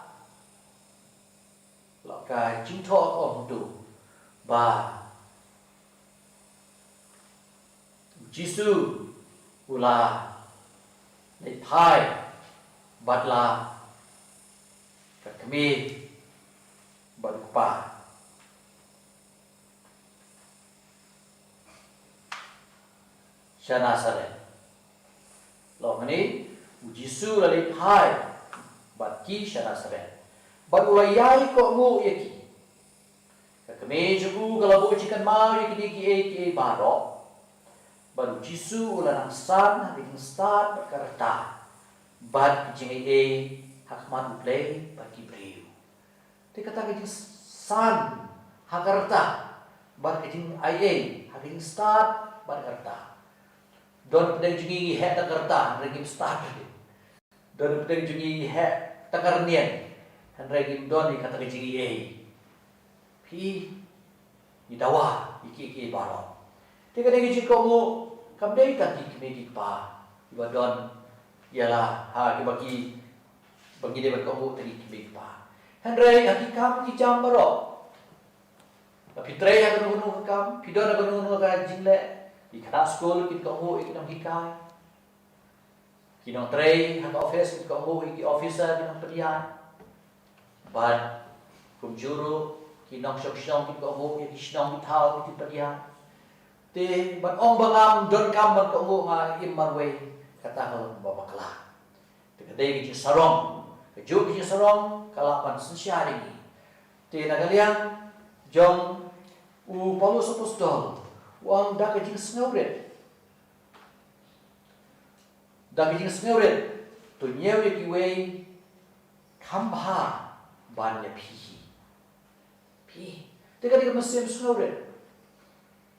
la ka jingthoh ka ong kumto ba U Jisu u la leit phai bad la ka kmie bad u kpa sha Nasareth. Long hangne, U Jisu u la leit phai bad ki sha Nasareth, bad u la ïai kohnguh ïa ki. Ka kmie jong u ka la buh jingkynmaw ïa kine kiei kiei baroh. Bad U Jisu u la nang san ha ka jingstad bad ka rta, bad ka jingaiei ha khmat U Blei bad ki briew. Te kata ka jingsan ha ka rta bad ka jingaiei ha ka jingstad bad ka rta. Don pdeng jong ngi ngi heh tang ka rta, hynrei ngim stad. Don pdeng jong ngi ngi heh tang ka rynïeng, hynrei ngim don ïa kata ka jingaiei. Phi, ngi dawa ïa kiei kiei baroh. Te kane ka jingkohnguh kam dei tang ki kmie ki kpa kiba don ïa la, ha, kiba ki ba ngi dei ban kohnguh ïa ki kmie ki kpa. Hynrei ha ki kam ki jam baroh, ba phi trei ha kano kano ka kam, phi don ha kano kano ka jingleh, ki khynnah skul kin kohnguh ïa ki nonghikai, ki nongtrei ha ka office kin kohnguh ïa ki officer, ki nongpynïaid, bad kumjuh ruh ki nongshong shnong kin kohnguh ïa ki shnong ki thaw ki pynïaid. Te ban ong ba ngam donkam ban kohnguh, nga im marwei, kata ka long kaba bakla. Te ka dei ka jingsarong, kajuh ka jingsarong ka lah ban synshar ïa ngi. Te na ka liang jong u Paulus Apostol, u ong da ka jingsngewrit, da ka jingsngewrit to ñiew ïa kiwei, kham bha ban ïa phi hi. Phi. Te ka dei ka mynsiem sngewrit,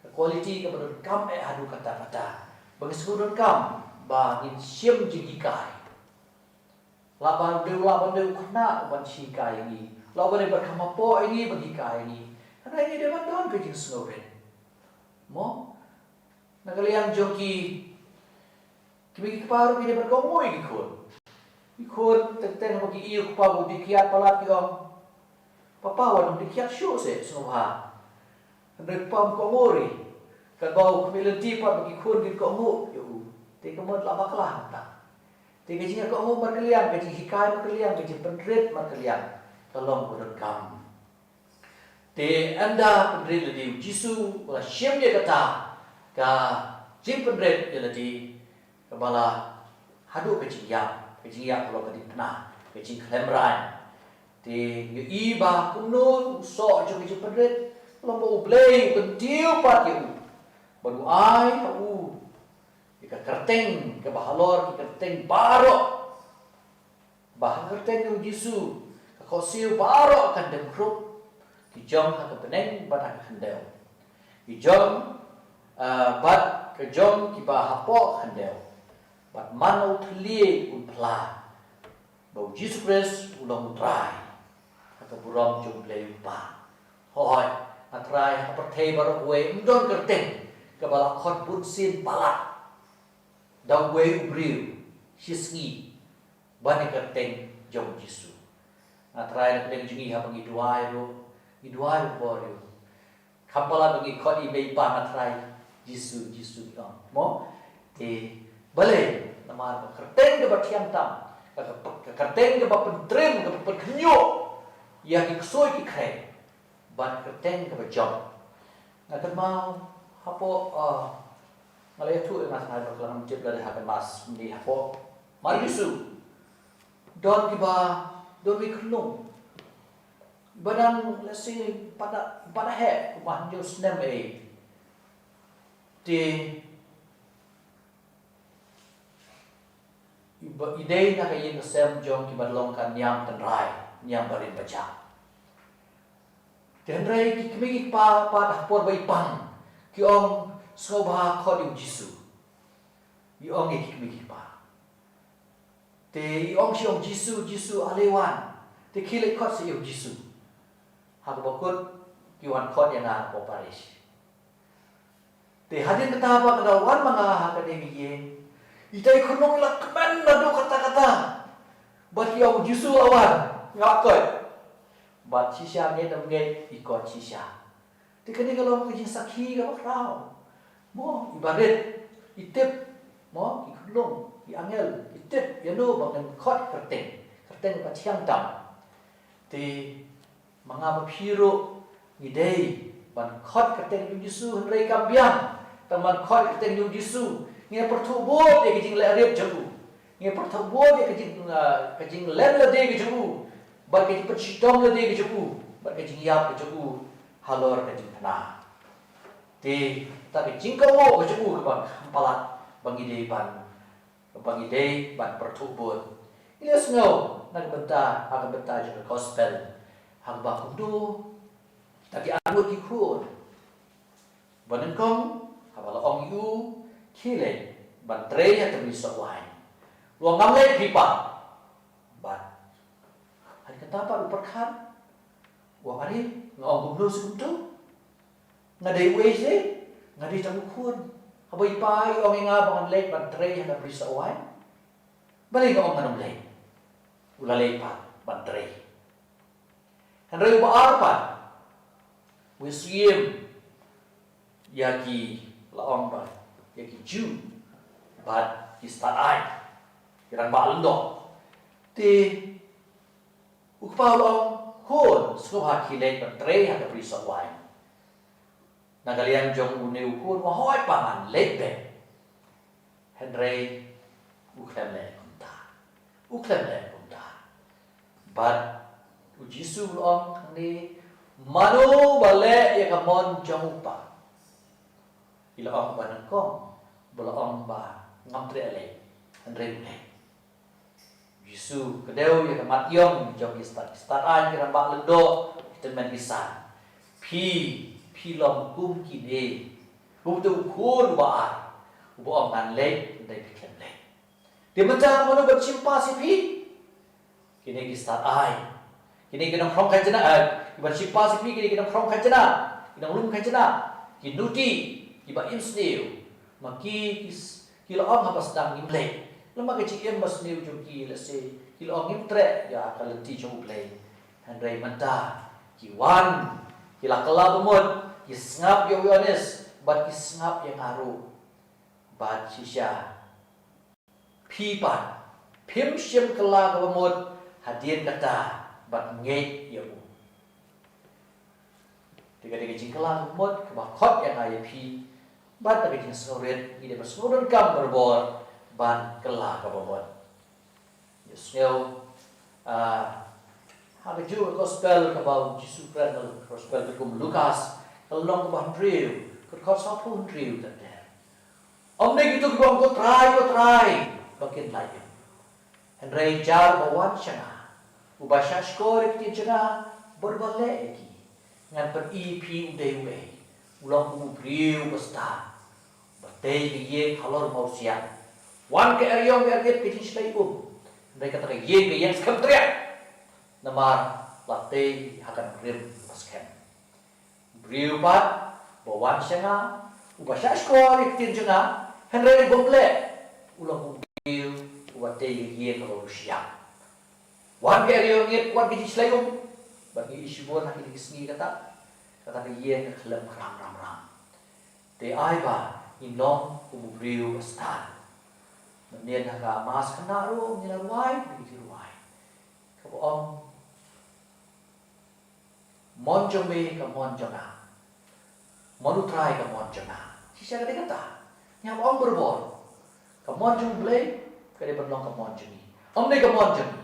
ka quality kaba donkam eh haduh katta katta, ba ngi sngewdonkam ba ngin shim jinghikai. Lah ban dei, lah ban dei u khynnah uban hikai ïa ngi, lah ban dei ba kham hapoh ïa ngi ban hikai ïa ngi. Hynrei ngi dei ban don ka jingsngewrit, mo, na ka liang jong ki kmie ki kpa ruh ki dei ban kohnguh ïa ki khun. Ki khun teng teng ba ki ïoh u kpa u dei kiad palat, ki ong, "Papa, wat nym dei kiad shuh seh, sngewbha." Hynrei u kpa um kohnguh ri. Katba u khmih lynti pat ba ki khun kin kohnguh ïa u, te ka mut la bakla mynta. Te ka jingïakohnguh markylliang, ka jinghikai markylliang, ka jingpynrit markylliang ka long kaba donkam. Te ynda pynrit lade u Jisu, u la shim ïa kata ka jingpynrit ïa lade, kaba la haduh ka jingïap, ka jingïap ka long ka diengphna, ka jingkhlem rang. Te ngi ïohi ba kumno u soh jong ka jingpynrit, long ba U Blei u kyntiew pat ïa u, bad u ai ha u ïa ka kyrteng kaba halor ki kyrteng baroh, ba ha ka kyrteng jong u Jisu ka khohsiew baroh kan dem khrup, ki jong ha ka bneng bad ha ka khyndew, ki jong, ah, bad ka jong kiba hapoh khyndew. Bad man la u thylliej un phla ba u Jisu Khrist u long u Trai, ha ka burom jong U Blei U Kpa. Hooid, nga tharai ha ka pyrthei baroh kawei ym don kyrteng kaba la khot bunsien palat da uwei u briew shisngi ban ïa ka kyrteng jong u Jisu. Nga tharai na ka liang jong ngi haba ngi duwai ruh, ngi duwai ruh bor ïa u. Kham palat ba ngi khot ïa i mei i pa, nga tharai Jisu, Jisu ngi ong, mo? Te balei? Namar ba ka kyrteng kaba thiang tam, ka, ka, ka kyrteng kaba pyntrim, kaba pynkhynñiuh ïa ki ksuid ki khrei, bad ka kyrteng kaba jop. Nga kynmaw hapoh, ah, nga la ïathuh ïa nga tnga ba ka la ngam tip lada ha ka Mass mynne, hapoh Mass Jisu don kiba, don ki khynnah ba dang, let's say, pat da, pat da heh kumba hynñiew snem ei. Te i ba, i dei na ka ïing ka sem jong kiba long ka niam tynrai, niam barim bajah. Te hynrei ki kmie ki kpa pat ha ka por ba i pang, ki ong, "Sngewbha khot ïa u Jisu." I ong ïa ki kmie ki kpa. Te i ong shi ong, "Jisu, Jisu, ale wan." Te khie leit khot sa ïa u Jisu. Ha kaba kut ki wan khot ïa nga hapoh parish. Te hadien kata ba ka dang wan ma nga ha kane ka ïing, ita i khunlung i la kmen naduh katta katta. Bad ki ong, "U Jisu la wan, ngap koit." Bad shisha ngeit ym ngeit i koit shisha. Te kane ka long ka jingsakhi kaba khraw. Mo, i barit i tip, mo, ki khunlung, ki angel ki tip ïano ba ngin khot kyrteng, kyrteng ba thiang tam. Te ma nga ma phi ruh ngi dei ban khot kyrteng jong u Jisu, hynrei kam biang tang ban khot kyrteng jong u Jisu. Ngi pyrthuh bud ïa ka jingleh rit jong u. Ngi pyrthuh bud ïa ka jing, ah, ka jinglen lade ka jong u, bad ka jingpynshitom lade ka jong u, bad ka jingïap ka jong u halor ka diengphna. Te kata ka jingkohnguh ka jong u kaba kham palat ba ngi dei ban, ba ngi dei ban pyrthuh bud. Ngi la sngew na ka bynta, ha ka bynta jong ka gospel, ha kaba kumno, ta ki arngut ki khun ba nyngkong, haba la ong ïa u, "Khie leit ban trei ha ka bri sohwaiñ." U ong, "Ngam leit, phi pa." Bad hadien kata pat u pyrkhat, u ong, "Are, nga ong kumno sa kumto? Nga dei uei seh? Nga dei tang u khun. Haba i pa i ong ïa nga ba ngan leit ban trei ha ka bri sohwaiñ, balei nga ong ngan ym leit?" u la leit pat ban trei. Hynrei uba ar pat u ïasngewsih ïa ki, la ong ba ïa ki Jiw bad ki stad aiñ, ki rangbah lyngdoh. Te u kpa u la ong, khun, sngewbha khie leit ban trei ha ka bri sohwaiñ. Na ka liang jong une u khun u ong, hooid pa, ngan leit beit. Hynrei u khlem leh kumta. U khlem leh kumta. Bad u Jisu u la ong hangne, mano ba leh ïa ka mon jong u kpa? Ki la ong ba nyngkong ba la ong ba ngam treh leh, hynrei u leh. Jisu, ka dei ïa ka mat ïong jong ki stad, ki stad aiñ, ki rangbah lyngdoh, ki tymmen ki san. Phi, phi long kum kine. Kumta u khun uba ar, uba ong ngan leit, hynrei phi khlem leit. Te mynta mano ban shim pass ïa phi? Kine ki stad aiñ. Kine ki nongkhrong khajna, eh, ki ban shim pass ïa phi, kine ki nongkhrong khajna, ki nonglum khajna, ki nuti, kiba im sniew. Ma ki, ki s-, ki la ong haba sdang ngim leh. Lem ma ka jingim ba sniew jong ki lehse ki la ong ngim treh ïa ka lynti jong U Blei. Hynrei mynta ki wan, ki la kylla ba mut, ki sngap ïa u Ïoannis bad ki sngap ïa nga ruh. Bad shisha phi pat phim shym kylla kaba mut hadien kata bad ngeit ïa u. Te ka dei ka jingkylla kaba mut kaba khot ïa nga ïa phi. Bad da ka jingsngewrit ngi dei ban sngewdonkam barabor ban kylla kaba mut. Ïa sngew, ah, ha kajuh ka gospel kaba u Jisu kren, ka gospel katkum u Lukas, ka lynnong kaba hynriew, ka dkhot sawphew hynriew, ka ong, ym dei kito kiba ong ko Trai, ko Trai ba kin lait im, hynrei jar ba wan sha nga, uba shahshkor ïa ki ktien jong nga bad uba leh ïa ki. Ngan pyni ïa phi u dei uei, u long kum u briew ba stad ba tei ka ïing halor mawsiang. Wan ka eriong eriet ka jingshlei um, hynrei kata ka ïing ka ïeng skhem triang, namar la tei ha ka nongrim ba skhem. Briew pat ba wan sha nga, uba shahshkor ïa ka ktien jong nga, hynrei u bym leh, u long kum u briew uba tei ïa ka ïing ha u shiang. Wan ka eriong eriet, wan ka jingshlei um. Bad ngi ïohi shibun ha kine ki sngi kata, kata ka ïing ka khlem kram ram ram. Te ai ba ngin long kum u briew ba stad. Mynnin ha ka Mass khynnah ruh ngi la rwai, ngi la rwai kaba ong, mon jong me ka mon jong nga, mon u Trai ka mon jong nga. Shisha ka dei kata ngi hap ong barabor. Ka mon jong U Blei ka dei ban long ka mon jong ngi, ym dei ka mon jong ngi.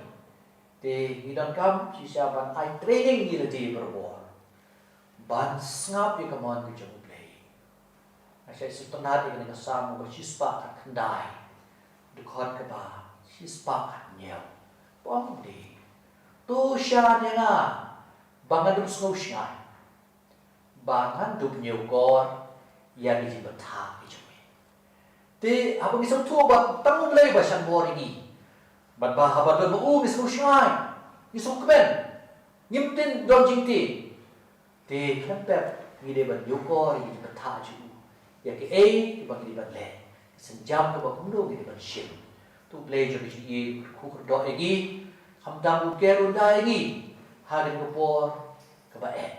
Te ngi donkam shisha ban ai training ïa lade barabor ban sngap ïa ka mon ka jong U Blei. Nga shait sngewtynnat ïa kane ka Salm kaba shispah khatkhyndai, dkhot kaba shispah khathynñiew. Ba ong kumne, to shad ïa nga ba ngan dup sngewshngaiñ, ba ngan dup ñiewkor ïa ka jingbthah ka jong me. Te haba ngi sngewthuh ba tang U Blei ba shan bor ïa ngi, bad ba haba don ma u ngi sngewshngaiñ, ngi sngewkmen, ngim tin don jingtieng. Te khlem pep ngi dei ban ñiewkor ïa ka jingbthah jong u ïa kaei kaba ngi dei ban leh, ka sienjam kaba kumno ngi dei ban shim. To U Blei jong ka jingim u kyrkhu kyrdoh ïa ngi, khamtam u ker u da ïa ngi ha kane ka por kaba eh,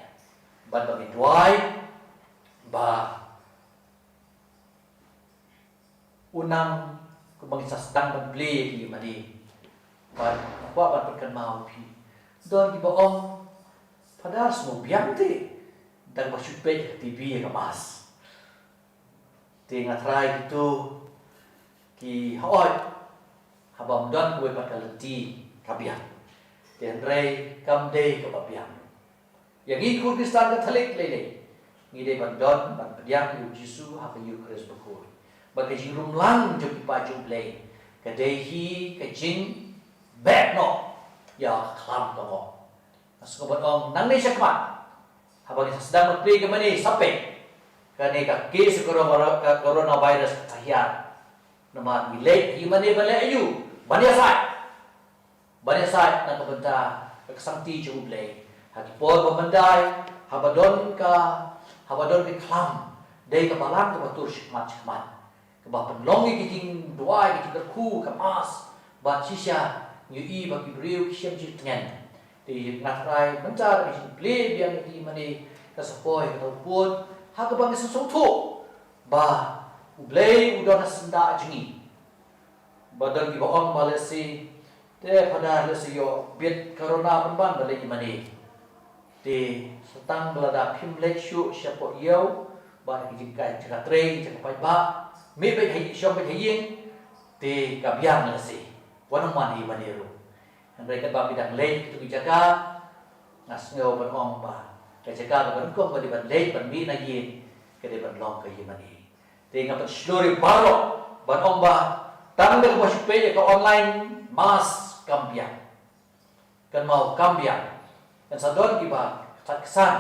bad ba ngin duwai ba u nang kumba ngin sa sdang ban plie ïa ki ïa mane. Bad nga kwah ban pynkynmaw ïa phi, don kiba ong, Phadar, sngew biang te da kaba shu peit ha ka T V ïa ka Mass. Te nga tharai kito ki hooid, haba ym don kawei pat ka lynti ka biang. Te hynrei kam dei kaba biang. Ïa ngi khun Khristan Katholik lei lei, ngi dei ban don ban pdiang ïa u Jisu ha ka Eukharist bakhuid. Bad ka jingrumlang jong ki paid jong U Blei ka dei hi ka jingbeh noh ïa ka khlam ka ngong. Nga sngewbha ban ong nangne shakhmat, haba ngi sa sdang ban plie ïa ka mane, sa peit, kane ka case ka corona, ka coronavirus ka hiar. Namar ngi leit ïa mane ban leh aïu? Ban ïasaid. Ban ïasaid na ka bynta ka ksangti jong U Blei. Ha ki por ba myndai, haba don ka, haba don ka khlam, dei ka balang kaba tur shakhmat shakhmat, kaba pynlong ïa ki jingduwai, ki jingkyrkhu, ka Mass, bad shisha Ngi ïohi ba ki briew ki shem jingtngen. Te nga tharai mynta ka jingplie biang ïa ki mane ka sa poi ha u pud ha kaba ngi sngewthuh ba U Blei u don ha syndah jong ngi. Ba don kiba ong ba lehse te Phadar lehse ïoh bit corona pynban ba leh ïa mane. Te sa tang ba lada phim leit shuh shapoh ïew bad ki jingkai jaka trei jaka paidbah, mih beit ha shong beit ha ïing, te ka biang lehse. Wan ong man ïa mane ruh. Hynrei katba phi dang leit kitu ki jaka, nga sngew ban ong ba ka jaka kaba nyngkong ba dei ban leit ban mih na ïing ka dei ban long ka ïing mane. Te nga pynshlur ïa baroh ban ong ba tang da kaba shu peit ïa ka online mass kam biang. Kan mau kam biang. Kan sa don kiba khat ksan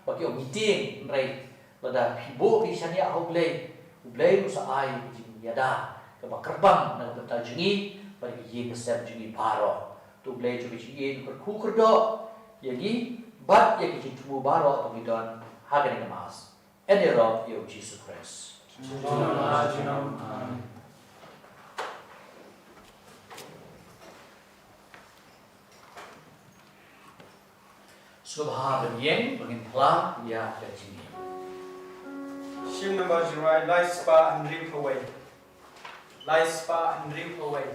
ba ki ong ngi tieng, hynrei lada phi buh phi shaniah ha U Blei, U Blei u sa ai ka jingïada kaba kyrpang na ka bynta jong ngi bad ki ïing ki sem jong ngi baroh. To U Blei jong ka jingim u kyrkhu kyrdoh ïa ngi bad ïa ki jingthmu baroh ba ngi don ha kane ka mass. Yn ïaroh ïa U Jisu Khrist. Amen. Sngewbha ban ïeng, ba ngin phla ïa ka jingim. Shim nombar jingrwai lai spah hynriew phew wei. Lai spah hynriew phew wei.